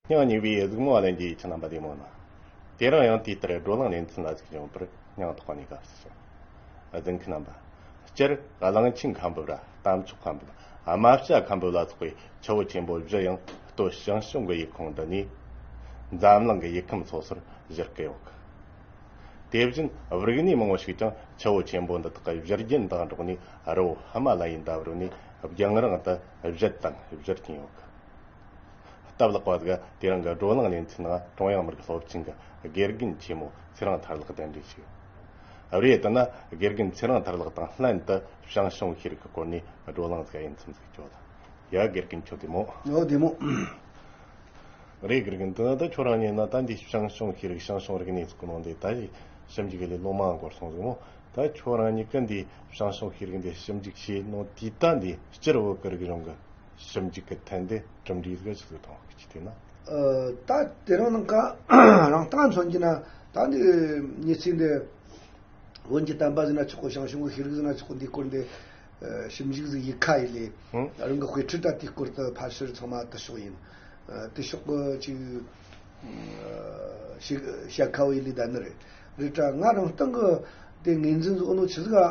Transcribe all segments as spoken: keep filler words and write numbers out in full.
སྙིང་ཉེ་བའི་གཟིགས་མོ་བ་ལྷན་རྒྱས་ཁྱེད་རྣམ་པ་བདེ་མོ་ན། དེ་རིང་ཡང་དེ་ལྟར་བགྲོ་གླེང་ལེ་ཚན་ལ་གཟིགས་ཡོང་བར་སྙིང་ཐག་པ་ནས་དགའ་བསུ་ཞུ། གཟིགས་མཁན་རྣམ་པ། སྤྱིར་གླང་ཆེན་མཁའ་འབབ་ར་རྟ་མཆོག་མཁའ་འབབ། རྨ་བྱ་མཁའ་འབབ་ལ་སོགས་པའི་ཆུ་བོ་ཆེན་པོ་བཞི་ཡང་སྟོད་ཞང་ཞུང་གི་ཡུལ་ཁོངས་འདི་ནས་འཛམ་གླིང་གི་ཡུལ་ཁམས་སོ་སོར་བཞུར་གི་ཡོད་གི། དེ་བཞིན་རིག་གནས་མང་བོ་ཞིག་ཀྱང་ཆུ་བོ་ཆེན་པོ་འདི་དག་གི་བཞུར་རྒྱུན་དང་འགྲོགས་ནས་རི་བོ་ཧི་མ་ལ་ཡའི་འདབས་རོལ་ནས་རྒྱང་རིང་དུ་བཞུར་དང་བཞུར་གྱིན་ཡོད་གི། སྟབས་ལེགས་པ་ཟིག་དེ་རིང་གི་བགྲོ་གླེང་ལེ་ཚན་ནང་ཀྲུང་དབྱང་མི་རིགས་སློབ་ཆེན་གྱི་དགེ་རྒན་ཆེན་མོ་ཚེ་རིང་ཐར་ལགས་གདན་འདྲེན་ཞུས། རེད། དེ་ན་དགེ་རྒན་ཚེ་རིང་ཐར་ལགས་དང་ལྷན་དུ་ཞང་ཞུང་ཤེས་རིག་གི་སྐོར་ནས་བགྲོ་གླེང་ཟིག་ཡིན་ཚུལ་ཟིག་བཅོ་ད། ཡ། དགེ་རྒན་ཁྱོད་བདེ་མོ། ཨོ། བདེ་མོ། རེད། དགེ་རྒན། དེ་ད་ཁྱོད་རང་ཉིད་ན་ད་འདི་ཞང་ཞུང་ཤེས་རིག་ཞང་ཞུང་རིག་གནས་ཟིག་གི་ནང་དེ་ད་ཞིབ་འཇུག་ལས་ལོ་མང་འགོར་སོང་ཟིག་མོ། ད་ཁྱོད་རང་ཉིད་ཀྱིས་འདི་ཞང་ཞུང་ཤེས་རིག་འདི་ཞིབ་འཇུག་བྱས་ནོ་དེ་ད་འདི་སྤྱིར་བོད་ཀྱི་རིག་གཞུང་གི་ཞིབ་འཇུག་གི་ཐད་འདི་གྲུབ་འབྲས་ཟིག་ཆི་ཟིག་མཐོང་གི་ཅི་དེ་ན། ཨ། ད་དེ་རིང་ནངས་ཀ་རང་སྟེང་མཚོན་གྱི་ན་ད་འདི་གནས་ཚུལ་འདི་བོན་གྱི་བསྟན་པ་ཟེར་ན་ཆོག་གི། ཞང་ཞུང་གི་ཤེས་རིག་ཟེར་ན་ཆོག་གི། འདི་སྐོར་འདི་ཨ་ཞིབ་འཇུག་ཟིག་ཡིག་ཁ་ཡིན་ལས། ཧུང་། རང་གི་དཔེ་ཁྲིད་ད་དེའི་སྐོར་དུ་ཕར་ཕྱིར་ཚང་མ་དུ་ཕྱོགས་ཡིན། ཨ་དུ་ཕྱོགས་གི་ཅིག་ཨ་ཞིག་བཤད་ཁ་བོ་ཡིན་ལས་ད་ནི་རེད། རེད་དྲ་ང་རང་སྟེང་གི་དེ་ངོས་འཛིན་ཟིག་ཡོད་ནོ་ཆི་ཟིག་ག་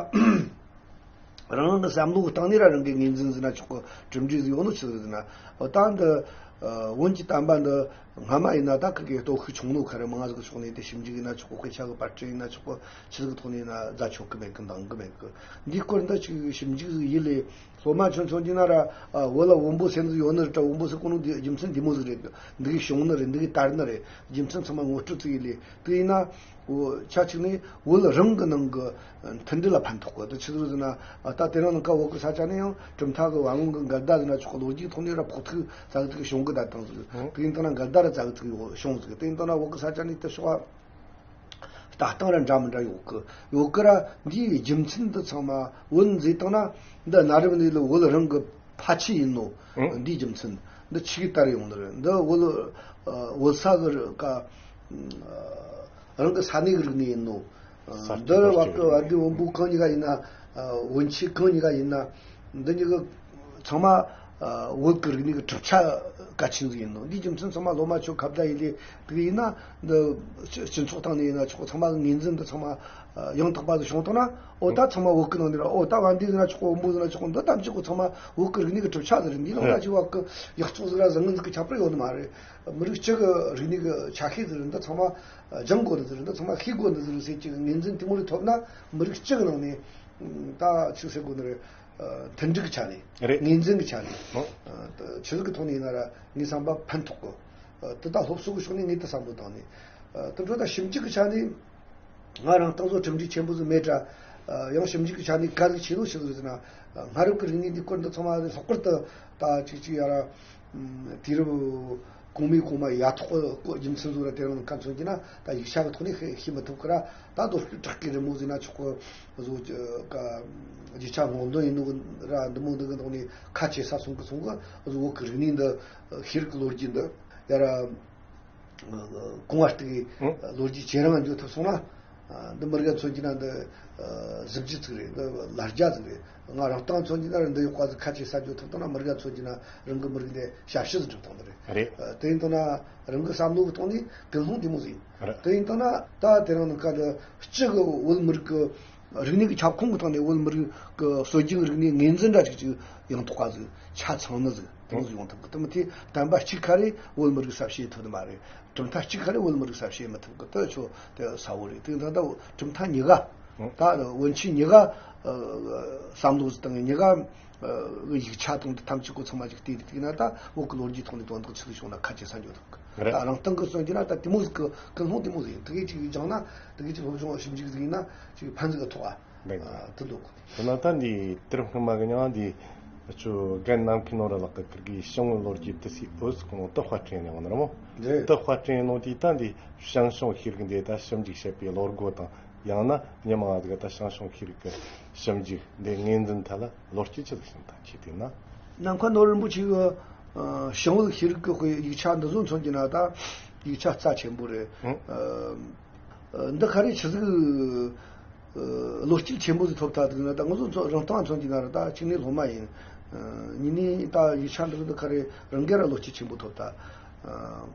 རང་རང་གི་བསམ་བློ་གི་སྟེང་ནས་ར་རང་གི་ངོས་འཛིན་ཟེར་ན་ཆོག་གི། གྲུབ་འབྲས་ཟིག་ཡོད་ནོ་ཆི་ཟིག་ཟེར་ན། འོ་ད་འདི་ཨ་བོན་གྱི་བསྟན་པ་འདི་སྔ་མ་ཡིན་ན་ད་ཁི་གི་སྟོབས་ཤུགས་ཆུང་ནོ་ཁ་རེ་མང་ཟིག་གི་ཕྱོགས་ནས་དེ་ཞིབ་འཇུག་ཡིན་ན་ཆོག་གི། དཔེ་ཆ་གི་པར་སྐྲུན་ཡིན་ན་ཆོག་གི། ཆི་ཟིག་གི་ཐོག་ནས་ཡིན་ན་རྫ་ཆོག་གི་མེད་གི། འདང་གི་མེད་གི། འདིའི་སྐོར་འདི་ཅིག་ཞིབ་འཇུག་ཟིག་ཡིན་ལས། སློབ་མ་ཆུང་ཆུང་གྱི་ན་ར་ཨ་བོད་ལ་བོན་པོ་སེམས་ཟིག་ཡོད་ནི་རེད་དྲ། བོན་པོ་ཟེར་གོ་ནོ་འདི་རྒྱུ་མཚན་འདི་མོ་ཟིག་རེད་གི། འདི་གི་བྱུང་ནི་རེད། འདི་གི་དར་ནི་རེད། རྒྱུ་མཚན་ཚང་མ་ངོ་སྤྲོད་ཟིག་ཡིན་ལས། དེ་ཡིན་ན། འོ་ཆ་གཅིག་ནས་བོད་རང་གི་ནང་གི་མཐུན་སྒྲིལ་ལ་ཕན་ཐོགས་གི། དེ་ཆི་ཟིག་ཟེར་ན། ཨ་ད་དེ་རིང་ནངས་ཀ་བོད་གི་ས་ཆ་ནས་ཡང་གྲུབ་མཐའ་གི་བན་དགོན་གི་འགལ་ཟླ་ཟེར་ན་ཆོག་གི། ལོ་རྒྱུས་ཐོག་ནས་ར་ཕོག་ཐུག་ཙག་ཙིག་བྱུང་གི་ད་དང་ཟིག། ཧུང་། དེ་ཡིན་དང་ན་འགལ་ཟླ་ར་ཙག་ཙིག་བྱུང་ཟིག། དེ་ཡིན་དང་ན་བོད་གི་ས་ཆ་ནས་དེ་ཕྱོགས་ལྟ་སྟངས་ར་འདྲ་མི་འདྲ་ཡོད་གི། ཡོད་གི་ར། འདིའི་རྒྱུ་མཚན་འདི་ཚང་མ་བོད་མཛེས་བཏང་ན་འདི་གནའ་རབས་ནས་ལ་བོད་རང་གི་ཕ་ཆུ་ཡིན་ནོ། ཨང་། འདིའི་རྒྱུ་མཚན་འདི་ཆི་གི་ལྟར་ཡོང་ནི་རེད། འདི་བོད་ཨ་བོད་ས་གི་རི་ཀ་ཨ་རང་གི་ས་གནས་གི་རིག་གནས་ཡིན་ནོ། ཨ་ས་འདི་བ་གི་བ་དེ་བོན་པོ་གང་ཉིད་ཀ་ཡིན་ན། ཨ་བོན་ཆོས་གང་ཉིད་ཀ་ཡིན་ན། འདི་གཉིས་ཀ་ཚང་མ་ཨ་བོད་ཀྱི་རིག་གནས་ཀྱི་གྲུབ་ཆ་གལ་ཆེན་ཟིག་ཡིན་ནོ། འདིའི་རྒྱུ་མཚན་ཚང་མ་སློབ་མ་ཆོ་ཁ་བརྡ་ཡིན་ལས་དེ་གི་ཡིན་ན། འདི་སྤྱི་སྤྱི་ཚོགས་སྟེང་ནས་ཡིན་ན་ཆོག་གི། ཚང་མ་གི་ངོས་འཛིན་འདི་ཚང་མ་ཨ་ཡང་དག་པ་ཟིག་བྱུང་བཏང་ན། འོ་ད་ཚང་མ་བོད་ཀྱི་ནང་ནས་ར། འོ་ད་བན་དེ་ཟིག་ན་ཆོག་གི། བོན་པོ་ཟིག་ན་ཆོག་གི། འདི་ཐམས་ཅད་ཀོ་ཚང་མ་བོད་ཀྱི་རིག་གནས་ཀྱི་གྲུབ་ཆ་ཟིག་རེད། འདིའི་ནང་ན་ཅིག་བ་གི་ཡག་བཙོག་ཟིག་ར་བཟང་ངན་ཟིག་གི་ཁྱད་པར་ཡོད་ནི་མ་རེད། མི་རིགས་སྤྱི་གི་རིག་གནས་ཀྱི་ཆ་ཤས་ཟིག་རེད། འདི་ཚང་མ་སྦྱང་དགོས་ནི་ཟིག་རེད། འདི་ཚང་མ་ཤེས་དགོས་ནི་ཟིག་རེད་ཟེར་གྱི་ངོས་འཛིན་དེ་མོ་རེ་ཐོབ་ན། མི་རིགས་སྤྱི་གི་ནང་ནས་ད་ཆི་ཟེར་དགོས་ནི་རེད། ཨ་མཐུན་སྒྲིལ་གྱི་ཆ་ནས། རེད། ངོས་འཛིན་གྱི་ཆ་ནས། ཨོ། ཨ་ཆི་ཟིག་གི་ཐོག་ནས་ཡིན་ན་ར་ངའི་བསམ་པ་ཕན་ཐོགས་གི། ཨ་དེ་ད་སློབ་གསོ་གི་ཕྱོགས་ནས་ངས་དེ་བསམ་བློ་བཏང་ནས། ཨ་དེ་འཕྲོ་ད་ཞིབ་འཇུག་གི་ཆ་ནས་ང་རང་ཏང་བཟོ་གྲུབ་འབྲས་ཆེན་པོ་ཟིག་མེད་དྲ། ཨ་ཡང་ཞིབ་འཇུག་གི་ཆ་ནས་ག་ཟིག་ཆེ་ལོ་ཆེ་ཟིག་ཟེར་ན། ཨ་སྔ་རབས་ཀྱི་རིག་གནས་འདི་སྐོར་འདི་ཚང་མ་ལྷག་པར་དུ་ད་ཅིག་ཅིག་ཡ་ར། ཨ་དུས་རབས་གོང་མའི་གོང་མ་ཡ་ཐོག་གི་རྒྱུ་མཚན་ཟིག་ར། དེ་རིང་ཁ་མཚོན་གྱི་ན་ད་ཡིག་ཆ་གི་ཐོག་ནས་ཤེས་ཤེས་མི་ཐུབ་གི་ར། ད་རྡོ་སྐུ་བྲག་གི་རི་མོ་ཟེར་ན་ཆོག་གི། བཟོ་ཀ་རྒྱུ་ཆ་སྔོག་འདོན་ཡིན་ནོ་གི་ར། འདི་མོ་འདི་གི་ཐོག་ནས་ཁ་ཆེ་ས་སོང་གི་སོང་གི། བཟོ་བོད་ཀྱི་རིག་གནས་འདི་ཤེས་རིག་གི་ལོ་རྒྱུས་འདི་ཡ་ར། གོང་བ་སྟེ་ཨང་། ལོ་རྒྱུས་ཇེ་རིང་འགྱོ་ཐུབ་སོང་ན། འདི་མི་རིགས་མཚོན་གྱི་ན་འདི་གཟི་བརྗིད་ཅིག་རེད། འདི་ལ་རྒྱ་ཅིག་རེད། ང་རང་སྟེང་མཚོན་གྱི་ན་འདི་ཡོད་པ་ཟིག་ཁ་ཆེ་ས་འགྱོ་ཐུབ་བཏང་ན། མི་རིགས་མཚོན་གྱི་ན་རང་གི་མི་རིགས་འདི་ཞབས་ཕྱི་ཟིག་སྒྲུབ་བཏང་འདི་རེད། རེད། དེ་ཡིན་དང་ན་རང་གི་བསམ་བློ་གི་ཐོག་ནས་ཀུན་སློང་དེ་མོ་ཟིག་ཡིན། རེད། དེ་ཡིན་དང་ན་ད་དེ་རིང་ནངས་ཀ་འདི་སྤྱི་གི་བོད་མི་རིགས་ཀྱི་རིག་གནས་ཀྱི་ཁྱབ་ཁོངས་ཀྱི་སྟེང་ནས་བོད་མི་རིགས་ཀྱི་སྲོལ་རྒྱུན་རིག་གནས་ངོས་འཛིན་འདྲ་ཅིག་ཅིག་ཡང་དག་པ་ཟིག་ཆ་ཚང་ནི་ཟིག་དེ་མོ་ཟིག་ཡོང་ཐུབ་གི། དེ་མི་དེ་བསྟན་པ་གཅིག་ཁ་རེ་བོད་མི་རིགས་ས་བྱེད་ཐུབ་ནི་མ་རེད། གྲུབ་མཐའ་གཅིག་ཁ་རེ་བོད་མི་རིགས་ས་བྱེད་མི་ཐུབ་གི། དེ་ཆོ་དེ་ས་བོ་རེད། དེ་ད་ལྟ་གྲུབ་མཐའ་གཉིས་ཀ་ད་བོན་ཆོས་གཉིས་ཀ་བསམ་བློ་ཟིག་བཏང་། གཉིས་ཀ་ཡིག་ཆ་དང་དེ་ཐམས་ཅད་ཀོ་ཚང་མ་ཅིག་བལྟས་ཏེ་བལྟས་ན། ད་བོད་ཀྱི་ལོ་རྒྱུས་ཐོག་ནས་དོན་དག་ཆི་ཟིག་བྱུང་ན་ཁ་ཆེ་ས་འགྱོ་ཐུབ་གི། རེད། ད་རང་སྟེང་གི་སོང་གྱི་ན་ད་དེ་མོ་ཟིག་གི་ཀུན་སློང་དེ་མོ་ཟིག་ཡིན། དེ་གི་ཅིག་སྦྱངས་ན་དེ་གི་ཅིག་སློབ་སྦྱོང་ཞིབ་འཇུག་ཟིག་ཡིན་ན་ཅིག་ཕན་ཟིག་གི་ཐོགས་ཨ། ལེགས། ཨ་དེ་འདོད་གི། དེ་ན་ད་འདི་དེ་རིང་སྔོན་མ་གི་ཉང་འདི་ཅོ་རྒན་ནམ་མཁའི་ནོར་བུ་ལགས་ཀྱི་ཁིར་གི་ཞང་བོན་ལོ་རྒྱུས་དུ་སི་འོད་ཟེར་གོང་དུ་དཔར་སྐྲུན་ཡང་ནོར་མོ། རེད། དུ་དཔར་སྐྲུན་ནོ་དེ་ད་འདི་ཞང་ཞུང་ཤེས་རིག་འདི་ད་ཞིབ་འཇུག་བྱེད་པའི་ལོ་སྒོ་དང་། ཡང་ན་མི་མང་ཟིག་ད་ཞང་ཞུང་ཤེས་རིག་གི་ཞིབ་འཇུག་འདི་ངོས་འཛིན་ཐད་ལ་ལོ་རྒྱུས་ཆི་ཟིག་ཤེས་དང་ཁྱེད་དེ་ན། ནམ་མཁའ་ནོར་བུ་རིན་པོ་ཆེ་གི་ཞང་བོན་ཤེས་རིག་གི་དཔེ་ཡིག་ཆ་འདི་ཚོ་མཚོན་གྱི་ན་ད་ཡིག་ཆ་རྩ་ཆེན་པོ་རེད། ཨང་། ཨ་འདི་ག་རེ་ཆི་ཟིག་ལོ་རྒྱུས་ཆེན་པོ་ཟིག་ཐོབ་ཐལ་འདུག་ན། ད་ང་ཚོ་རང་སྟེང་མཚོན་གྱི་ན་ར་ད་གཅིག་ནས་སློབ་མ་ཡིན། གཉིས་ནས་ད་ཡིག་ཆ་འདི་ཚོ་འདི་ག་རེ་རང་སྒེར་ར་ལོ་རྒྱུས་ཆེན་པོ་ཐོབ་ཐལ། ཨ།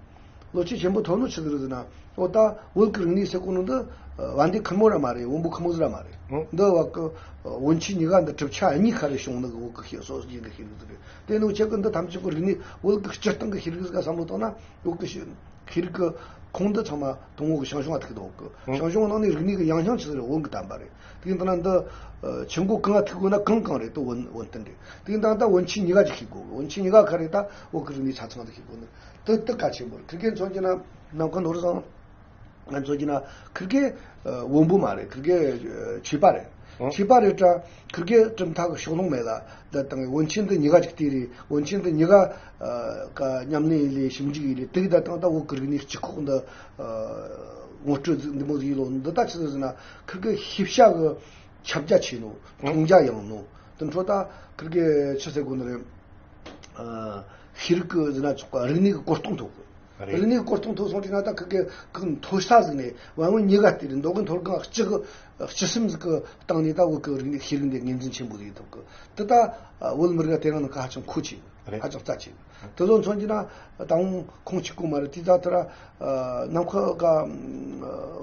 བློ་སྐྱེད་ཆེན་པོ་ཐོབ་ནོ་ཆི་ཟིག་རེད་ཟེར་ན། འོ་ད་བོད་ཀྱི་རིག་གནས་ཟེར་གོ་ནོ་འདི་བན་དེ་ཁེར་མོ་ར་མ་རེད། བོན་པོ་ཁེར་མོ་ཟིག་ར་མ་རེད། ཨང་། འདི་བ་གི་བོན་ཆོས་གཉིས་ཀ་འདི་གྲུབ་ཆ་གཉིས་ཁ་རེ་བྱུང་ནི་གི་བོད་ཀྱི་ཤེས་སོ་སོ་རྒྱུན་གྱི་ཤེས་རིག་ཟིག་རེད། དེ་ནོ་ཆེ་གི་འདི་ཐམས་ཅད་ཀྱི་རིག་གནས་བོད་ཀྱི་སྤྱིར་བཏང་གི་ཤེས་རིག་ཟིག་ག་བསམ་བློ་བཏང་ན། བོད་ཀྱི་ཤེས་ཤེས་རིག་གི་ཁུངས་འདི་ཚང་མ་དང་བོ་གི་ཞང་ཞུང་ང་ཐུག་གི་འདུག་གི། ཨང་། ཞང་ཞུང་ང་ནང་ནས་རིག་གནས་གི་ཡང་ཞང་ཆི་ཟིག་རེད། བོན་གི་དམ་པ་རེད། དེ་ཡིན་ད་ན་འདི་ཆུ་མགོ་གང་ང་ཐུག་དགོས་ན་གང་གང་རེད། དེ་བོན་བོན་བསྟན་རེད། དེ་ཡིན་ད་ད་བོན་ཆོས་གཉིས་ཀ་ཅིག་ཤེས་དགོས་གི། བོན་ཆོས་གཉིས་ཀ་ཁ་རེད། ད་བོད་ཀྱི་རིག་གནས་ཆ་ཚང་དེ་ཤེས་དགོས་ནི། དེ་དེ་གལ་ཆེན་པོ་རེད། ཁིར་གེ་མཚོན་གྱི་ན་ནམ་མཁའ་ནོར་བཟང་ང་མཚོན་གྱི་ན་ཁིར་གེ་ཨ་བོན་པོ་མ་རེད། ཁིར་གེ་ཨ་ཆོས་པ་རེད། ཨང་། ཆོས་པ་རེད་དྲ་ཁིར་གེ་གྲུབ་མཐའ་གི་ཕྱོགས་ལྷུང་མེད་ལ། ད་དང་བོན་ཆོས་འདི་གཉིས་ཀ་ཅིག་བལྟས་རེད། བོན་ཆོས་འདི་གཉིས་ཀ་ཨ་ཀ་མཉམ་གནས་ལས་ཞིབ་འཇུག་ཡིན་རེད། དེ་གི་ད་དང་ད་བོད་ཀྱི་རིག་གནས་སྤྱི་ཁོག་འདི་ཨ་ངོ་སྤྲོད་འདི་མོ་ཟིག་ཡིན་ལོ། འདི་ད་ཆི་ཟིག་ཟེར་ན་ཁིར་གེ་ཤེས་བྱ་གི་ཁྱབ་རྒྱ་ཆེ་ནོ། ཨང་། མཐོང་རྒྱ་ཡངས་ནོ། དེ་འཕྲོ་ད་ཁིར་གེ་ཆི་ཟེར་དགོས་ནི་རེད། ཨ་ཤེས་རིག་གི་ཟེར་ན་ཆོག་ག། རིག་གནས་ཀྱི་གོ་རྟོགས་མཐོ་གི། རེད། རིག་གནས་ཀྱི་གོ་རྟོགས་མཐོ་སོང་དུས་ན་ད་ཁིར་གེ་ཁིར་མཐོ་ས་ཟིག་ནས་བན་བོན་གཉིས་ཀ་བལྟས་རེད། མདོ་གི་མཐོ་སྒང་སྤྱི་གི་སྤྱི་སེམས་ཟིག་གི་སྟེང་ནས་ད་བོད་ཀྱི་རིག་གནས་ཤེས་རིག་འདི་ངོས་འཛིན་ཆེན་པོ་ཟིག་ཐུབ་གི། དེ་ད་ཨ་བོད་མི་རིགས་དེ་རིང་ནང་ག་ཧ་ཅང་མཁོ་ཆེ་གི། རེད། ཧ་ཅང་རྩ་ཆེ་གི། དེ་ཚོ་མཚོན་གྱི་ན་ད་འོང་ཁོང་གཅིག་པོ་མ་རེད། དེ་ད་ཐ་ར་ཨ་ནམ་མཁའ་ག་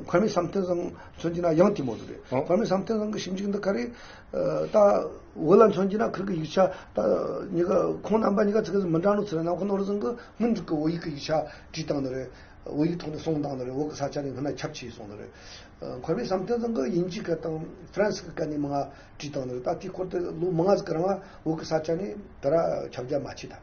མཁར་རྨེའུ་བསམ་གཏན་བཟང་མཚོན་གྱི་ན་ཡང་དེ་མོ་ཟིག་རེད། ཨོ། མཁར་རྨེའུ་བསམ་གཏན་བཟང་གི་ཞིབ་འཇུག་འདི་ག་རེད། ཨ་ད་བོད་ལ་མཚོན་གྱི་ན་ཁིར་གི་ཡིག་ཆ་ད་གཉིས་ཀ་ཁོང་རྣམ་པ་གཉིས་ཀ་ཚིག་གི་མི་འདྲ་ནོ་ཚིག་རེད། ནམ་མཁའ་ནོར་བཟང་གི་སྔོན་འགྲིག་གི་བོད་ཡིག་གི་ཡིག་ཆ་བྲིས་བཏང་ནི་རེད། བོད་ཡིག་ཐོག་ནས་གསུངས་བཏང་ནི་རེད། བོད་གི་ས་ཆ་ནས་སྔོན་ན་ཁྱབ་ཆེ་སོང་ནི་རེད། ཨ་མཁར་རྨེའུ་བསམ་གཏན་བཟང་གི་དབྱིན་ཇི་སྐད་དང་ཧྥ་རན་སི་གི་སྐད་ནས་མང་ང་བྲིས་བཏང་ནི་རེད། ད་དེའི་སྐོར་དེ་ལོ་མང་ང་ཟིག་གི་རིང་ང་བོད་གི་ས་ཆ་ནས་དེ་ར་ཁྱབ་རྒྱ་མ་ཆེ་ད།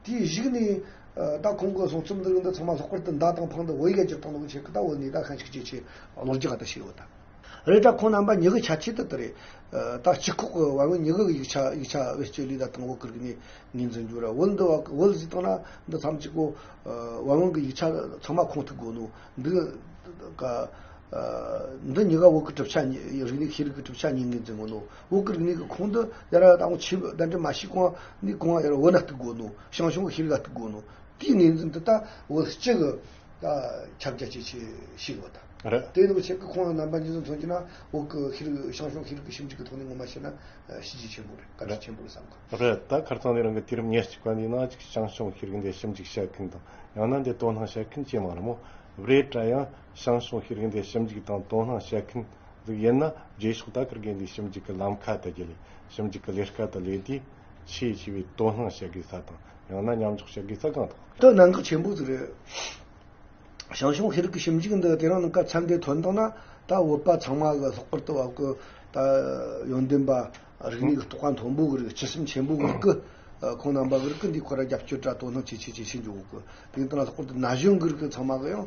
དེའི་གཞུག་ནས་ཨ་ད་ཁོང་གི་གསུང་རྩོམ་འདི་འདི་ཚང་མ་ལྷག་པར་དུ་མདའ་དང་འཕང་དུ་བོད་ཡིག་བསྒྱུར་བཏང་ནོ་གི་ཆེད་གི་ད་བོད་ནས་ད་ཤན་ཤུགས་ཇེ་ཆེ་གློ་རྒྱག་ད་བྱས་ཡོད་ད། རེད་དྲ་ཁོང་རྣམ་པ་གཉིས་ཀྱི་ཁྱད་ཆོས་དེ་ལྟར་རེད། ཨ་ད་སྤྱི་ཁོག་གི་བན་བོན་གཉིས་ཀྱི་ཡིག་ཆ་ཡིག་ཆ་བེད་སྤྱོད་ལས་ད་དང་བོད་ཀྱི་རིག་གནས་ངོས་འཛིན་རྒྱུ་ར། བོད་འདི་བ་བོད་ཟིག་བཏང་ན་འདི་ཐམས་ཅད་ཀོ་ཨ་བན་བོན་གྱི་ཡིག་ཆ་ཚང་མ་ཁུངས་ཐུག་དགོས་ནོ། འདི་ཀ་ཨ་འདི་གཉིས་ཀ་བོད་ཀྱི་གྲུབ་ཆ་གཉིས། རིག་གནས་ཤེས་རིག་གི་གྲུབ་ཆ་གཉིས་ངོས་འཛིན་དགོས་ནོ། བོད་ཀྱི་རིག་གནས་ཀྱི་ཁུངས་འདི་ཡ་ར་ད་ཁོང་ཆེ་བདག་འདྲེ་མ་ཤེས་གོང་ནས་གོང་ཡ་ར་བོད་ན་ཐུག་དགོས་ནོ། ཞང་ཞུང་གི་ཤེས་རིག་ག་ཐུག་དགོས་ནོ། དེའི་ངོས་འཛིན་དེ་ད་བོད་སྤྱི་གི་ད་ཁྱབ་རྒྱ་ཇེ་ཆེ་ཞིག་ཡོད་ད། རེད། དེ་ནི་ཆེད་ཀྱི་ཁོང་རྣམ་པ་གཉིས་ཚོ་མཚོན་གྱི་ན་བོད་ཀྱི་ཤེས་རིག་ཞང་ཞུང་ཤེས་རིག་གི་ཞིབ་འཇུག་གི་ཐོག་ནས་ངོ་མ་བཤད་ན་ཨ་བྱས་རྗེས་ཆེན་པོ་རེད། བཀའ་དྲིན་ཆེན་པོ་རེད་བསམ་གི། རེད། ད་ཁ་རྩང་ནས་རང་གི་དུས་རབས་ཉེར་གཅིག་པ་འདི་ནང་ཅིག་ཞང་ཞུང་ཤེས་རིག་འདི་ཞིབ་འཇུག་བྱེད་མཁན་དང་ཡང་ན་འདི་དོ་སྣང་བྱེད་མཁན་ཅི་མ་རེད་མོ། རེད་དྲ་ཡང་ཞང་ཞུང་ཤེས་རིག་འདི་ཞིབ་འཇུག་དང་དོ་སྣང་བྱེད་མཁན་ཟིག་ཡིན་ན་རྗེས་ཕྱོགས་ད་ཁིར་གེ་འདི་ཞིབ་འཇུག་གི་ལམ་ཁ་དུ་བརྒྱུད་ལས་ཞིབ་འཇུག་གི་ལས་ཀ་དུ་ལས་དུས་ཆེས་ཆེ་བའི་དོ་སྣང་བྱེད་དགོས་ས་དང་ཡང་ན་མཉམ་འཇོག་བྱེད་དགོས་ས་གང་དང་། དེ་གནད་འགག་ཆེན་པོ་ཟིག་རེད། ཞང་ཞུང་ཤེས་རིག་གི་ཞིབ་འཇུག་འདི་དེ་རིང་ནངས་ཀ་ཚད་འདི་ཐོན་བཏང་ན་ད་བོད་པ་ཚང་མ་གི་ལྷག་པར་དུ་བ་གི་ད་ཡོན་ཏན་པ་རིག་གནས་ཀྱི་རྟོགས་པ་མཐོན་པོ་གི་རིགས། སྤྱི་སེམས་ཆེན་པོ་གི་རིགས་ཀྱི་ཁོང་རྣམ་པ་གི་རིགས་ཀྱི་འདིའི་སྐོར་རྒྱབ་སྐྱོར་དྲ་དོ་སྣང་ཇེ་ཆེ་ཇེ་ཆེ་འགྱོ་གི། དེ་ཡིན་དང་ལྷག་པར་དུ་ན་གཞོན་གི་རིགས་ཀྱི་ཚང་མ་གི་ཡང་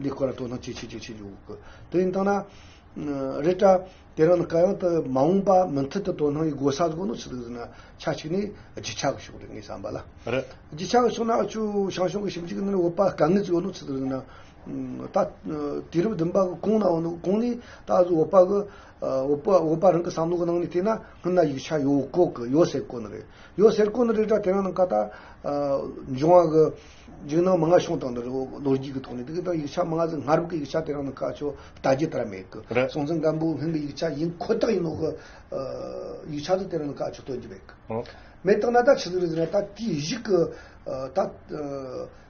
འདིའི་སྐོར་དོ་སྣང་ཇེ་ཆེ་ཇེ་ཆེ་འགྱོ་གི། དེ་ཡིན་དང་ན། རེད་དྲ། དེ་རིང་ནི་ག་ཡང་དུ་མ་འོངས་པ་མུ་མཐུད་དུ་དོ་སྣང་ཡི་དགོས་ས་ཟིག་ནོ་ཆི་ཟིག་ཟེར་ན་ཆ་གཅིག་ནི་རྒྱུ་ཆ་གི་ཕྱོགས་རེད་ངའི་བསམ་པ་ལ། རེད། རྒྱུ་ཆ་གི་ཕྱོགས་ན་ཨ་ཆུ་ཞང་ཞུང་གི་ཞིབ་འཇུག་ནི་བོད་པ་དཀའ་ངལ་ཟིག་ཡོད་ནོ་ཆི་ཟིག་ཟེར་ན། ད་དུས་རབས་བདུན་པ་གི་གོང་ན་ཡོད་ནོ་གོང་ནས་ད་གཟོད་བོད་པ་གི་བོད་པ་བོད་པ་རང་གི་བསམ་བློ་གི་ནང་ནས་བལྟས་ན་སྔོན་ན་ཡིག་ཆ་ཡོད་གོ་གི་ཡོད་ཟེར་གོ་ནི་རེད། ཡོད་ཟེར་གོ་ནི་རེད་དྲ། དེ་རིང་ནངས་ཀ་ད་འབྱུང་བ་གི་འཇིགས་སྣང་མང་ང་བྱུང་བཏང་ནི་རེད། ལོ་རྒྱུས་ཀྱི་ཐོག་ནས་དེ་གི་ད་ཡིག་ཆ་མང་ང་ཟིག་སྔ་རབས་ཀྱི་ཡིག་ཆ་དེ་རིང་ནངས་ཀ་ཆོ་ལྟ་རྒྱུ་དེ་ར་མེད་གི། རེད། སྲོང་བཙན་སྒམ་པོའི་སྔོན་གྱི་ཡིག་ཆ་ཡིན་ཁོ་ཐག་ཡིན་ནོ་གི་ཡིག་ཆ་ཟིག་དེ་རིང་ནངས་ཀ་ཆོ་སྟོན་རྒྱུ་མེད་གི། ཨོ། མེད་བཏང་ན་ད་ཆི་ཟིག་རེད་ཟེར་ན་ད་དེའི་གཞུག་གི་ད།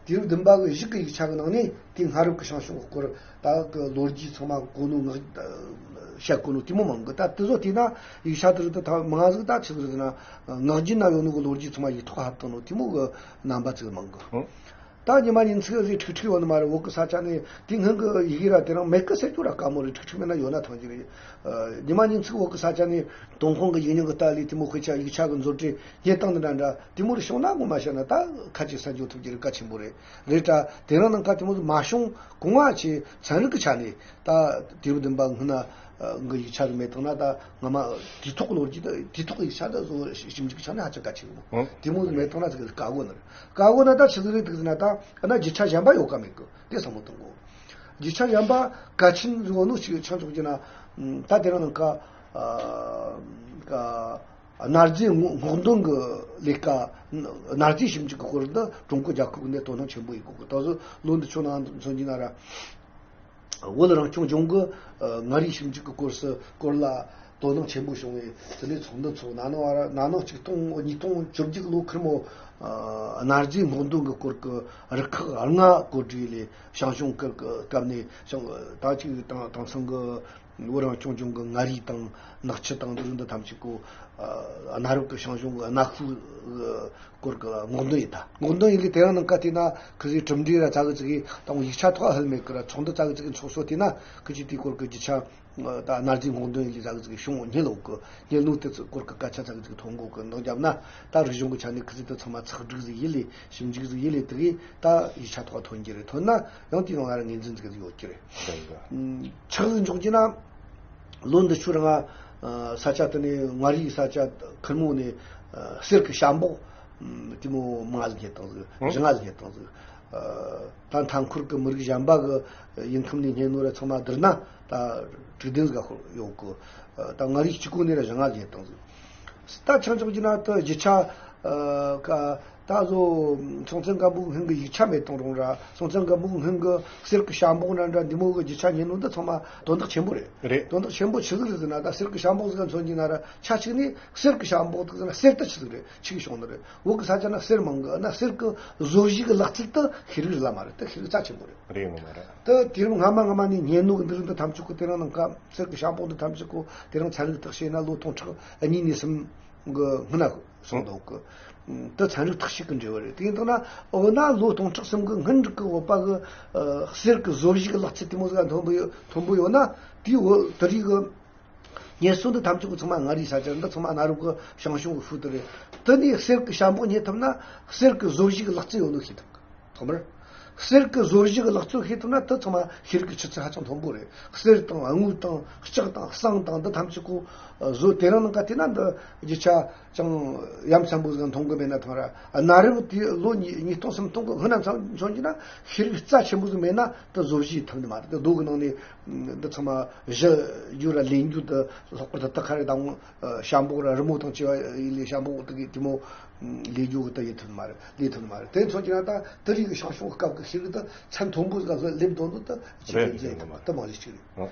དུས་རབས་བདུན་པ་གི་གཞུག་གི་ཡིག་ཆ་གི་ནང་ནས་དེའི་སྔ་རབས་ཀྱི་ཞང་ཞུང་གི་སྐོར་ད་གི་ལོ་རྒྱུས་ཚང་མ་གོ་ནོ་ངག་བཤད་གོ་ནོ་དེ་མོ་མང་གི། ད་དེ་ཚོ་བལྟས་ན་ཡིག་ཆ་དེ་རིགས་དེ་ད་མང་ཟིག་ད་ཆི་ཟིག་རེད་ཟེར་ན་ངག་རྒྱུན་ན་ཡོད་ནོ་གི་ལོ་རྒྱུས་ཚང་མ་ཡིག་ཐོག་ཧ་བཏང་ནོ་དེ་མོ་གི་རྣམ་པ་ཚིག་མང་གི། ཨང་། ད་ཉི་མ་ཉིན་ཚིག་ཟིག་ཁྲིག་ཁྲིག་ཡོད་ནི་མ་རེད། བོད་གི་ས་ཆ་ནས་དེ་སྔོན་གི་ཡི་གེ་ར་དེ་རིང་མེད་གི་ཟེར་རྒྱུ་ར་དཀའ་མོ་རེད། ཁྲིག་ཁྲིག་མེད་ན་ཡོད་ན་ཐང་གི་རེད། ཨ། ཉི་མ་ཉིན་ཚིག་བོད་གི་ས་ཆ་ནས་ཏུན་ཧོང་གི་ཡིག་རྙིང་གི་ལྟ་ལས་དེ་མོ་དཔེ་ཆ་ཡིག་ཆ་གི་མཛོད་གྲས་རྙེད་སྟངས་འདི་འདྲ་འདྲ་དེ་མོ་རེ་བྱུང་ན་ངོ་མ་བཤད་ན་ད་ཁ་ཅིག་གསར་འགྱུར་ཐུབ་རྒྱུ་རེད། གལ་ཆེན་པོ་རེད། རེད་དྲ། དེ་རིང་ནངས་ཀ་དེ་མོ་མ་བྱུང་གོང་ང་ཆེ་ཚན་རིག་གི་ཆ་ནས་ད་དུས་རབས་བདུན་པ་སྔོན་ན་གི་ཡིག་ཆ་རེ་མེད་བཏང་ན་ད་ངོ་མ་དུས་ཐོག་ལོ་རྒྱུས་ད་དུས་ཐོག་ཡིག་ཆ་ད་བཟོ་ཞིབ་འཇུག་ཆ་ནས་ཧ་ཅང་གལ་ཆེ་གི་མོ། ཨང་། དེ་མོ་མེད་བཏང་ན་ཚིག་དཀའ་གོ་ནི་རེད། དཀའ་གོ་ན་ད་ཆི་ཟིག་རེད་འདུག་ཟེར་ན་ད་ཨ་ན་རྒྱུ་ཆ་གཞན་པ་ཡོད་ག་མེད་གི། དེ་བསམ་བློ་གཏོང་དགོས། རྒྱུ་ཆ་གཞན་པ་གལ་ཆེན་བཟོ་ནོ་ཞིག་ཆ་འཇོག་རྒྱུ་ན། ད་དེ་རིང་ནངས་ཀ་ཨ་ཀ་གནའ་རྫས་སྔོག་སྔོག་འདོན་གི་ལས་ཀ། གནའ་རྫས་ཞིབ་འཇུག་གི་སྐོར་འདི་ཀྲུང་གོ་རྒྱལ་ཁབ་ཀྱི་ནས་དོ་སྣང་ཆེན་པོ་ཡེད་གོ་གི། ད་གཟོད་ལོ་འདི་ཆོ་ནང་མཚོན་རྒྱུ་ན་ར། བོད་རང་སྐྱོང་ལྗོངས་ཀྱི་ཨ་མངའ་རིས་ཞིབ་འཇུག་གི་སྐོར་སུ་སྐོར་ལ་དོ་སྣང་ཆེན་པོ་བྱུང་བས། དེ་ནས་ཚོགས་འདུ་འཚོགས། ན་ནིང་བར། ན་ནིང་ཆིག་སྟོང་ཉིས་སྟོང་བཅོ་བརྒྱད་ལོ་ཁེར་མོ་ཨ་གནའ་རྫས་སྔོག་འདོན་གྱི་སྐོར་གྱི་རུ་ཁག་ལྔ་བཀོད་སྒྲིག་ལས། ཞང་ཞུང་སྐབས་སྐབས་ནས་ཞང་ད་ཅིག་དེང་དེང་སང་གི་བོད་རང་སྐྱོང་ལྗོངས་ཀྱི་མངའ་རིས་དང་ནག་ཆུ་དང་འདི་རིགས་འདི་ཐམས་ཅད་ཀོ་ཨ་གནའ་རབས་ཀྱི་ཞང་ཞུང་གི་གནའ་ཤུལ་སྐོར་གྱི་སྔོག་འདོན་ཡིན་ད། སྔོག་འདོན་ཡིན་གྱི་དེ་རིང་ནངས་ཀ་དེ་ན་ཁི་ཟིག་གྲུབ་འབྲས་ར་ཙག་གི་ཙིག་གི་དང་ཡིག་ཆ་ཐོག་ཧལ་མེད་ཀི་ར། ཚོགས་འདུ་ཙག་གི་ཙིག་གི་འཚོགས་སོ་དེ་ན་ཁི་ཅི་དེའི་སྐོར་གྱི་རྒྱུ་ཆ་ད་གནའ་རྫས་སྔོག་འདོན་ཡིན་གྱི་ཙག་གི་ཙིག་གི་བྱུང་། སྙིང་ལོག་གི་སྙིང་ལོག་དེ་ཚོ་སྐོར་གྱི་སྐད་ཆ་ཙག་གི་ཙིག་ཐོན་གོ་གི་འདང་རྒྱབ་ན། ད་རིག་གཞུང་གི་ཆ་ནས་ཁི་ཟིག་དེ་ཚང་མ་ཚགས་སྒྲིག་ཟིག་ཡིན་ལས། ཞིབ་འཇུག་ཟིག་ཡིན་ལས། དེ་གི་ད་ཡིག་ཆ་ཐོག་ཐོན་གྱི་རེད། ཐོན་ན་ཡང་དེའི་ནང་ལ་ར་ངོས་འཛིན་ཟིག་ཡོད་ཀྱི་རེད། ཆགས་ཟིག་འཇོག་རྒྱུ་ན། ལོ་འདི་ཆུ་རང་ང་ས་ཆ་དེ་ནས་མངའ་རིས་ས་ཆ་ཁེར་མོ་ནས་གསེར་གྱི་ཞྭ་འབོག་དེ་མོ་མང་ལ་རྙེད་བཏང་ཟིག་བཞི་ལྔ་ལ་རྙེད་བཏང་ཟིག་ད་མཐའ་འཁོར་གྱི་མི་རིགས་གཞན་པ་གི་ཡུལ་ཁམས་ནས་རྙེད་ནོ་ར་ཚང་མ་བསྡུར་ན་ད་དྲུག་བདུན་ཟིག་ཡོད་གི། ད་མངའ་རིས་གཅིག་པོ་ནས་ར་བཞི་ལྔ་ལ་རྙེད་བཏང་ཟིག་ད་ཆང་ཆོག་གྱི་ན་ད་རྒྱུ་ཆ་ཨ་ཀ་ད་བཟོ་སྲོང་བཙན་སྒམ་པོ་སྔོན་གྱི་ཡིག་ཆ་མེད་དང་རུང་ར། སྲོང་བཙན་སྒམ་པོ་སྔོན་གྱི་གསེར་གྱི་ཞྭ་འབོག་ན་འདྲ་འདི་མོ་གི་རྒྱུ་ཆ་རྙེད་ནོ་འདི་ཚང་མ་དོན་དག་ཆེན་པོ་རེད། རེད། དོན་དག་ཆེན་པོ་ཆི་ཟིག་རེད་ཟེར་ན། ད་གསེར་གྱི་ཞྭ་འབོག་ཟིག་མཚོན་གྱི་ན་ར་ཆ་གཅིག་ནས་གསེར་གྱི་ཞྭ་འབོག་དེ་ཟེར་ན་གསེར་དེ་ཆི་ཟིག་རེད། ཆི་གི་བྱུང་ནི་རེད། བོད་གི་ས་ཆ་ན་གསེར་མང་གི་ན། གསེར་གྱི་བཟོ་གཞི་གི་ལག་རྩལ་དེ་ཤེས་རིག་རིགས་ལ་མ་རེད། དེ་ཤེས་རིག་རྩ་ཆེན་པོ་རེད། རེད་ངོ་མ་རེད། ད་དུས་རབས་སྔ་མ་སྔ་མ་ནས་རྙེད་ནོ་གི་འདི་རིགས་འདི་ཐམས་ཅད་ཀོ་དེ་རིང་ནངས་ཀ་གསེར་གྱི་ཞྭ་འབོག་འདི་ཐམས་ཅད་ཀོ་དེ་རིང་ཚན་རིག་བརྟག་དཔྱད་ན་ལོ་སྟོང་ཕྲག་གཉིས་ནས་གསུམ་གི་སྔོན་ན་སོང་འདུག་གི། ད་ཚན་རིག་བརྟག་དཔྱད་ཀྱི་འབྲས་བུ་རེད། དེ་ཡིན་དང་ན་འོ་ན་ལོ་སྟོང་ཕྲག་གསུམ་གི་སྔོན་འགྲིག་གི་བོད་པ་གི་ཨ་གསེར་གྱི་བཟོ་གཞི་གི་ལག་རྩལ་དེ་མོ་ཟིག་མཐོན་པོ་ཡོད། མཐོན་པོ་ཡོད་ན་དེའི་འོ་དེ་རིགས་གི་རྙེད་སོ་འདི་ཐམས་ཅད་ཀོ་ཚང་མ་མངའ་རིས་ས་ཆ་འདི་ཚང་མ་གནའ་རབས་གི་ཞང་ཞུང་གི་ཤུལ་དེ་རེད། དེ་ནས་གསེར་གྱི་ཞྭ་འབོག་རྙེད་ཐུབ་ན་གསེར་གྱི་བཟོ་གཞི་གི་ལག་རྩལ་ཡོད་ནོ་ཤེས་ཐུབ་གི། ཐོག་མར། གསེར་གྱི་བཟོ་གཞི་གི་ལག་རྩལ་ཤེས་ཐུབ་ན་དེ་ཚང་མ་ཤེས་རིག་གི་ཆུ་ཚད་ཧ་ཅང་མཐོན་པོ་རེད། གསེར་དང་དངུལ་དང་ལྕགས་དང་ཟངས་དང་འདི་ཐམས་ཅད་ཀོ་བཟོ་དེ་རིང་ནངས་ཀ་དེ་ན་འདི་རྒྱུ་ཆ་ཅང་ཡ་མཚན་པོ་ཟིག་མཐོང་གི་མེད་ན་ཐང་ར། གནའ་རབས་དེ་ལོ་ཉིས་ཉིས་སྟོང་སུམ་སྟོང་གི་སྔོན་ན་མཚོན་གྱི་ན་ཤེས་རིག་རྩ་ཆེན་པོ་ཟིག་མེད་ན་དེ་བཟོ་གཞི་ཐུབ་ནི་མ་རེད། དེ་རྡོ་གི་ནང་ནས་འདི་ཚང་མ་གཞི་རྒྱུ་ར་ལེན་རྒྱུ་དེ་ལྷག་པར་དུ་དེ་ཁ་རེ་དང་ཞྭ་འབོག་ར་རི་མོ་དང་བཅས་པ་ཡིན་ལས། ཞྭ་འབོག་དེ་གི་དེ་མོ་ལས་རྒྱུ་གི་དེ་ཡེད་ཐུབ་ནི་མ་རེད། ལས་ཐུབ་ནི་མ་རེད། དེ་མཚོན་གྱི་ན་ད་དེ་རིགས་ཀྱི་ཞང་ཞུང་གི་སྐབས་ཀྱི་ཤེས་རིག་དེ་ཚད་མཐོན་པོ་ཟིག་ལ་སླེབས་འདུག་འདུག་དེ་ཅི་རེད་ཟེར་ན་དེ་མ་གཞི་གཅིག་རེད།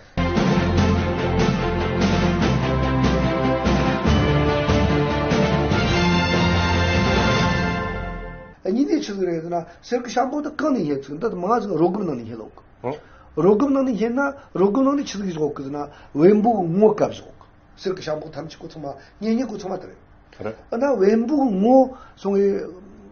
གཉིས་ནས་ཆི་ཟིག་རེད་ཟེར་ན་གསེར་གྱི་ཞྭ་འབོག་དེ་གང་ནས་རྙེད་ཚུལ་འདི་མང་ཟིག་རོ་སྒམ་ནང་ནས་རྙེད་ལོག་གི། རོ་སྒམ་ནང་ནས་རྙེད་ན་རོ་སྒམ་ནང་ནས་ཆི་ཟིག་བཞག་གི་ཟེར་ན་བེམ་པོ་ངོ་བཀབ་བཞག་གི། གསེར་གྱི་ཞྭ་འབོག་ཐམས་ཅད་ཀོ་ཚང་མ་རྙེད་རྙེད་གོ་ཚང་མ་དེ་རེད། རེད། ཨ་ན་བེམ་པོ་ངོ་སོང་བའི་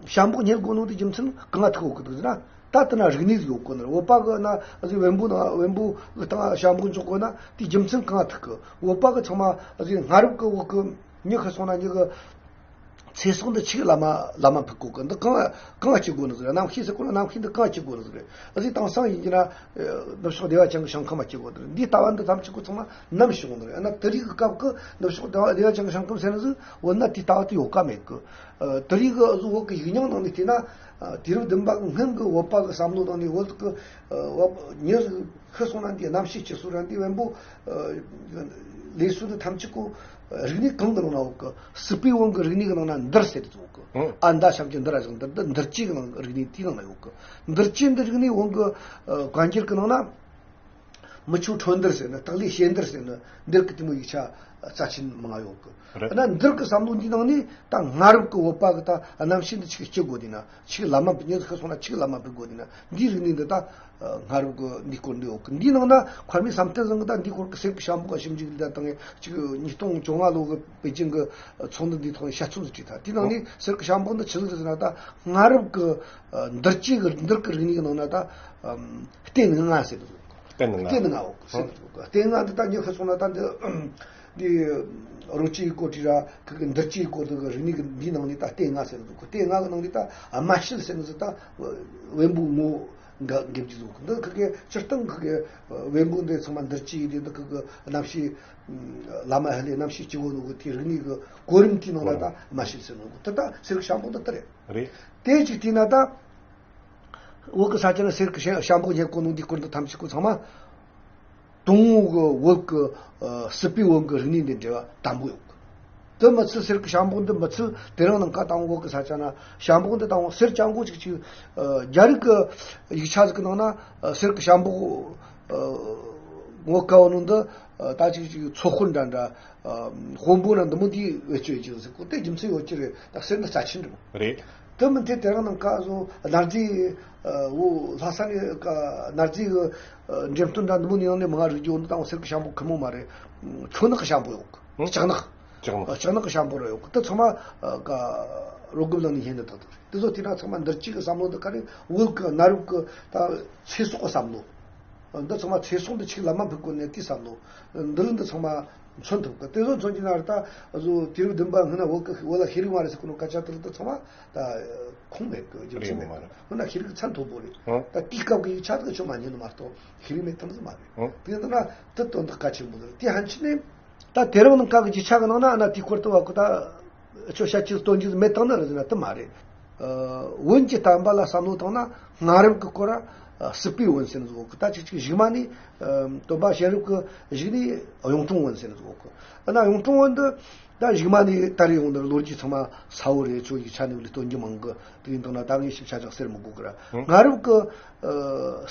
ཞྭ་འབོག་རྙེད་དགོས་ནོ་དེ་རྒྱུ་མཚན་གང་ང་ཐུག་གོ་གི་འདུག་ཟེར་ན། ད་དེ་ན་རིག་གནས་ཟིག་ཡོད་གོ་ནི་རེད། བོད་པ་གི་ན་ཨ་ཟི་བེམ་པོ་ན་བེམ་པོ་གི་སྟེང་ཞྭ་འབོག་འཇོག་གོ་ན་དེ་རྒྱུ་མཚན་གང་ང་ཐུག་གི། བོད་པ་གི་ཚང་མ་ཨ་ཟི་སྔ་རབས་གི་བོད་གི་མྱི་ཁ་སོང་ན་མྱི་གི་ཚེ་སྲོག་འདི་ཆིག་ལ་མ་ལ་མ་ཕུད་གོ་གི། འདི་གང་གང་སྐྱེ་དགོས་ནི་ཟིག་རེད། རྣམ་ཤེས་ཟེར་གོ་ན་རྣམ་ཤེས་འདི་གང་སྐྱེ་དགོས་ནི་ཟིག་རེད། ཨ་ཟི་དེང་སང་ཡིན་གྱི་ན་ནུབ་ཕྱོགས་བདེ་བ་ཅན་གྱི་ཞིང་ཁམས་མ་སྐྱེ་དགོས་ནི་རེད། འདི་ལྟ་བ་འདི་ཐམས་ཅད་ཀོ་ཚང་མ་ནམ་བྱུང་ནི་རེད། ཨ་ན་དེ་རིགས་ཀྱི་སྐབས་ཀྱི་ནུབ་ཕྱོགས་བདེ་བ་བདེ་བ་ཅན་གྱི་ཞིང་ཁམས་ཟེར་ནི་ཟིག་འོ་ན་དེ་ལྟ་བ་དེ་ཡོད་ཀ་མེད་གི། ཨ་དེ་རིགས་ཀྱི་ཨ་ཟི་བོད་ཀྱི་ཡིག་རྙིང་ནང་ནས་བལྟས་ན་ཨ་དུས་རབས་བདུན་པ་གི་སྔོན་གྱི་བོད་པ་གི་བསམ་བློ་ནང་ནས་བོད་ཀྱི་ཨ་བོད་མྱི་ཟིག་ཤི་སོང་ན་འདི་རྣམ་ཤེས་སྐྱེ་སྲོལ་ར་འདི་བེམ་པོ་ཨ་ལས་སྲོལ་འདི་ཐམས་ཅད་ཀོ་རིག་གནས་གང་གི་ནང་ན་ཡོད་གི། སྲིད་པའི་དབང་གི་རིག་གནས་ཀྱི་ནང་ན་འདིར་ཟེར་དེ་ཡོད་གི། ཨ་མདའ་ཤམ་གྱི་འདིར་ར་བཞག་འདིར་འདི་འདིར་བཅས་ཀྱི་ནང་རིག་གནས་དེའི་ནང་ན་ཡོད་གི། འདིར་བཅས་འདི་རིག་གནས་དབང་གི་ཨ་བཀའ་འགྱུར་གྱི་ནང་ན་མི་ཆོས་འཕྲོད་འདིར་ཟེར་ནི། སྟག་ལུས་བཤད་འདིར་ཟེར་ནི། འདིར་གི་དེ་མོ་ཡིག་ཆ་རྩ་ཆེན་མང་ང་ཡོད་གི། རེད། ཨ་ན་འདིར་གི་བསམ་བློ་འདིའི་ནང་ནས་ད་སྔ་རབས་གི་བོད་པ་གི་ད་རྣམ་ཤེས་འདི་ཆིག་སྐྱེ་དགོས་དེ་ན། ཆིག་ལ་མ་བུད་ཉེ་ཟིག་ཤི་སོང་ན་ཆིག་ལ་མ་བུད་དགོས་དེ་ན། འདིའི་རིག་གནས་འདི་ད་ཨ་སྔ་རབས་གི་འདིའི་སྐོར་འདི་ཡོད་གི། འདིའི་ནང་ན་མཁར་རྨེའུ་བསམ་གཏན་ཟེར་གི་ད་འདིའི་སྐོར་གི་གསེར་གྱི་ཞྭ་འབོག་ག་ཞིབ་འཇུག་ལས་ད་བཏང་ངས་ཅིག་ཉིས་སྟོང་བཅོ་ལྔ་ལོ་གི་པེ་ཅིང་གི་ཚོགས་འདུ་འདིའི་ཐོག་ནས་བཤད་ཚུལ་ཟིག་བྲིས་ཐལ། དེའི་ནང་ནས་གསེར་གྱི་ཞྭ་འབོག་འདི་ཆི་ཟིག་རེད་ཟེར་ན། ད་སྔ་རབས་གི་ཨ་འདིར་བཅས་གི་འདིར་གི་རིག་གནས་གི་ནང་ན་ད་ཨམ་རྟེན་ལྔ་ཟེར་གི་འདུག། རྟེན་ལྔ། རྟེན་ལྔ་ཡོད་གི་ཟེར་གི་འདུག། རྟེན་ལྔ་འདི་ད་ཉི་ཤུ་སོང་ན་ད་འདི་འདི་རོ་ཅི་ཡི་སྐོར་བྲིས་ར་ཁི་གི་འདིར་བཅས་སྐོར་དུ་གི་རིག་གནས་གི་འདིའི་ནང་ནས་ད་རྟེན་ལྔ་ཟེར་གི་འདུག། གི་རྟེན་ལྔ་གི་ནང་ནས་ད་ཨ་རྨ་བྱ་ཟེར་གི་ཟིག་ད་བེམ་པོ་ངོ་འགེབས་ཀྱི་འདུག། འདི་ཁི་གི་སྤྱིར་བཏང་ཁི་གི་བེམ་པོ་འདི་ཚང་མ་འདིར་བཅས་ཡི་དེ་འདི་ཁི་གི་རྣམ་ཤེས་བླ་མ་ཧ་ལས་རྣམ་ཤེས་སྐྱེ་བོ་ནོ་གི་དེའི་རིག་གནས་གི་གོ་རིམ་དེའི་ནང་ལ་ད་རྨ་བྱ་ཟེར་གི་འདུག། དེ་ད་གསེར་གྱི་ཞྭ་འབོག་འདི་ལྟར་རེད། རེད། དེ་ཅིག་བལྟས་ན་ད། བོད་ཀྱི་ས་ཆ་ན་གསེར་གྱི་ཞྭ་ཞྭ་འབོག་རྙེད་གོ་ནོ་འདིའི་སྐོར་འདི་ཐམས་ཅད་ཀོ་ཚང་མ། དང་པོ་གི་བོད་ཀྱི་ཨ་སྲིད་པའི་དབང་གི་རིག་གནས་འདི་འབྲེལ་བ་དམ་པོ་ཡོད་གི། དེ་མི་ཚད་གསེར་གྱི་ཞྭ་འབོག་འདི་མི་ཚད་དེ་རིང་ནངས་ཀ་དང་བོད་ཀྱི་ས་ཆ་ན་ཞྭ་འབོག་འདི་དང་བོ་གསེར་རྐྱང་གོ་ཅིག་ཅིག་ཨ་རྒྱ་རིགས་ཀྱི་ཡིག་ཆ་ཟིག་གི་ནང་ན་ཨ་གསེར་གྱི་ཞྭ་འབོག་ ངོ་དཀའ་བ་ནང་དུ་ད་ཅིག་ཅིག་ཚོ་དཔོན་འདྲ་འདྲ་དཔོན་པོ་འདྲ་འདི་མོ་འདི་བེད་སྤྱོད་བྱེད་ཟེར་གོ་དེ་རྒྱུ་མཚན་ཡོད་ཀྱི་རེད། ད་ཟེར་ན་རྩ་ཆེན་འདྲ་མོ་རེད། དེ་མིན་དེ་དེ་རིང་ནང་ཀ་བཟོ་གནའ་རྫས་བོ་ལྷ་ས་ནས་ཀ་གནའ་རྫས་གི་འགྲེམས་སྟོན་འདྲ་འདི་མོ་ནས་ཡང་ནས་མ་ང་རིག་རྒྱུ་འདི་དང་གསེར་གི་ཤམ་བུ་ཁི་མོ་མ་རེད། ཁྱུ་ནག་གི་ཤམ་བུ་ཡོད་གི་ལྕགས་ནག་ལྕགས་ནག་ལྕགས་ནག་གི་ཤམ་བུ་ར་ཡོད་གི་དེ་ཚང་མ་ཀ་རོ་སྒུབ་ལ་ནས་ཧེ་ནས་ཏག་ཏག་རེད། དེ་ཚོ་དེ་ན་ཚང་མ་འདིར་གཅིག་གི་བསམ་བློ་འདི་ག་རེ་བོད་གི་གནའ་རབས་གི་ད་ཚེ་སྲོག་གི་བསམ་བློ། འདི་ཚང་མ་ཚེ་སྲོག་འདི་ཆིག་ལ་མ་ཕུད་གོ་ནས་དེ་བསམ་བློ། འདི་ལ་འདི་ཚང་མ་མཚོན་ཐུབ་གི་དེ་ཚོ་མཚོན་གྱི་ན་རེ་ད་བཟོ་དུས་རབས་བདུན་པ་སྔོན་ན་བོད་གི་བོད་ལ་ཤེས་རིག་མ་རེད་ཟེར་གོ་ནོ་སྐད་ཆ་དེ་ལ་འདི་ཚང་མ་ད་ཁུངས་མེད་གི་རྒྱུ་མཚན་མེད་གི་སྔོན་ན་ཤེས་རིག་ཚད་མཐོ་པོ་རེད། ད་དེའི་སྐབས་ཀྱི་ཡིག་ཆ་དེ་ཆོ་མ་ཉན་ནི་མ་གཏོགས་ཤེས་རིག་མེད་ཐམས་ཅད་མ་རེད། དེ་འདི་ན་དེ་དོན་དག་གལ་ཆེན་པོ་རེད། དེ་ཕན་ཆད་ནས་ད་དེ་རིང་ནང་ཀ་གི་རྒྱུ་ཆ་གི་ནང་ན་ཨ་ན་དེའི་སྐོར་དུ་བ་གི་ད་ཆོ་བཤད་རྒྱུ་སྟོན་རྒྱུ་མེད་དང་ན་རེད་ཟེར་ན་དེ་མ་རེད། བོན་གྱི་བསྟན་པ་ལ་བསམ་བློ་བཏང་ན་སྔ་རབས་ཀྱི་སྐོར་ཨ་སྲིད་པའི་བོན་ཟེར་ནི་ཟིག་ཡོད་གི་ད་ཅིག་ཅིག་གཞུག་མ་ནས་སྟོན་པ་གཤེན་རབ་ཀྱི་གཞུག་ནས་གཡུང་དྲུང་བོན་ཟེར་ནི་ཟིག་ཡོད་གི་ཨ་ན་གཡུང་དྲུང་བོན་འདི་ད་གཞུག་མ་ནས་ད་རེས་ཡོང་ནི་ལོ་རྒྱུས་ཚང་མ་གསལ་བོ་རེད། ཁྱོད་ཡིག་ཆ་ནས་ལས་སྟོན་རྒྱུ་མང་གི་དེ་ཡིན་དང་ན་ད་ངས་ཞིབ་ཆ་ཆག་ཟེར་མི་དགོས་གི་ར། སྔ་རབས་ཀྱི་